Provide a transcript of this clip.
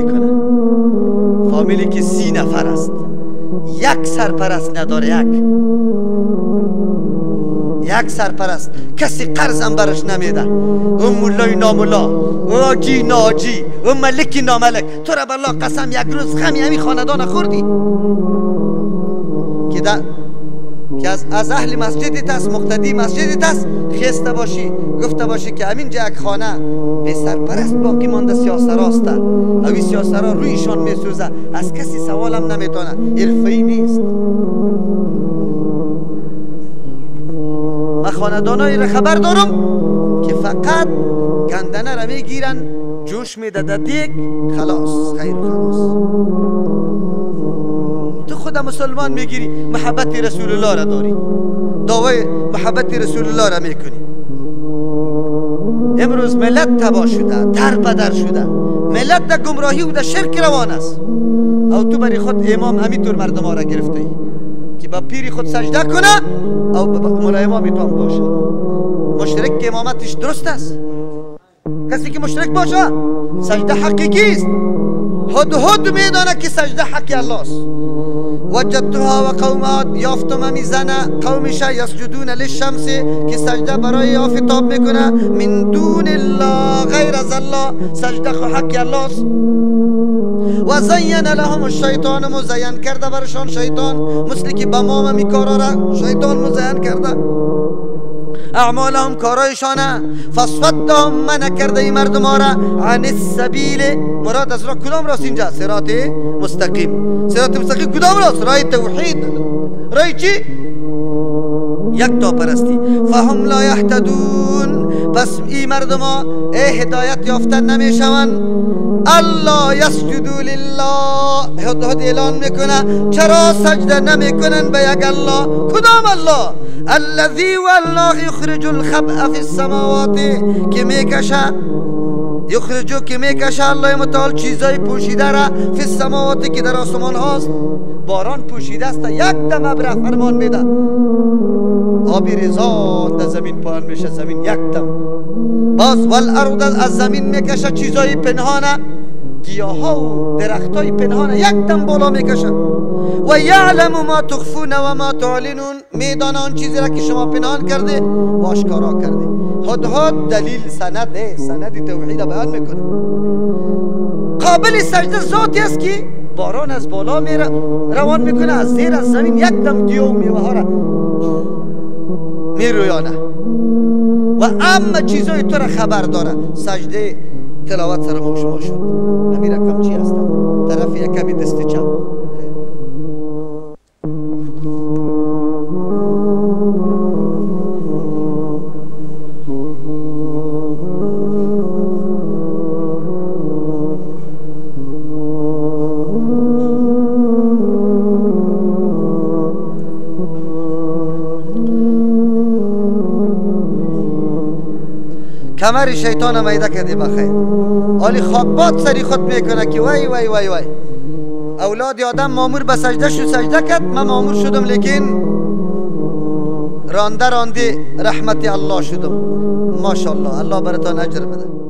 میکنه. فامیلی که 30 نفر است، یک سرپرست نداره، یک سرپرست، کسی قرضم برش نمیده. اون مولای نامولا، اون آجی ناجی، اون ملکی ناملک. تو را بالله قسم یک روز غمی همی خاندان خوردی که از اهل مسجدت است، مقتدی مسجدت است، خسته باشی گفته باشی که همینجا یک خانه به سرپرست باقی مانده، سیاسراست، اوی سیاسرا رویشان میسوزه، از کسی سوالم نمیتونه، حرفه‌ای نیست. من خاندانایی را خبر دارم که فقط گندنه را میگیرن، جوش میده در دیگ، خلاص خیر خلاص. تو خود مسلمان میگیری، محبت رسول الله را داری، دعوای محبت رسول الله را میکنی. امروز ملت تباه شده، در بدر شده، ملت در گمراهی و در شرک روان است. او تو برای خود امام همینطور مردم ها را گرفته ای که با پیر خود سجده کنه او ملا امام تو هم باشه. مشرک که امامتش درست است، کسی که مشرک باشه سجده حقیقی است. هد میدانه که سجده حق الله است. وجدتها و قومها، یافتم همی زنه قومش یسجدون للشمس که سجده برای آفتاب میکنه، من دون الله غیر از الله، سجده خو حق الله است. و زین لهم الشیطان، مزین کرده برشان شیطان، مثل که به ما همی کارا را شیطان مزین کرده اعمالهم، کارایشانه. فصدهم، منع کرده ای مردم را عن السبیل، مراد از راه کدام راست اینجا؟ صراط مستقیم. صراط مستقیم کدام راست؟ راه توحید، راه چی؟ یک تا پرستی. فهم لا یهتدون، پس ای مردم ها ای هدایت یافتن نمیشوند. الله یسجدوا لله، هدهد اعلان میکنه چرا سجده نمیکنن به یک الله؟ کدام الله؟ الذی والله یخرج الخبأ فی السماوات، که میکشه، یخرجو که میکشه الله متعال چیزای پوشیده را، فی السماوات که در آسمان هاست. باران پوشیده است، یک دم ابر فرمان میده، آبی ریزان در زمین پایان میشه، زمین یک دم باز. والارض، از زمین میکشه چیزای پنهانه، گیاها و درختای پنهانه یک دم بالا میکشه. و یعلم ما تخفون و ما تعلنون، میدانه آن چیزی را که شما پنهان کرده و آشکارا کرده. هدهد دلیل سند، سند توحید بیان میکنه. قابل سجده ذاتی است که باران از بالا میره روان میکنه، از زیر از زمین یک دم گیاه و میوه ها را میرویانه و اما چیزای تو را خبر داره. سجده تلاوت سر ما شما شد. همین رقم چی هست؟ طرف یکمی دست چپ. کمر شیطان میده کرده بخیر. آلی خاکباد سری خود میکنه که وای وای وای وای، اولاد آدم مامور به سجده شد، سجده کرد، من مامور شدم لیکن رانده رانده رحمت الله شدم. ماشاءالله، الله براتان اجر بده.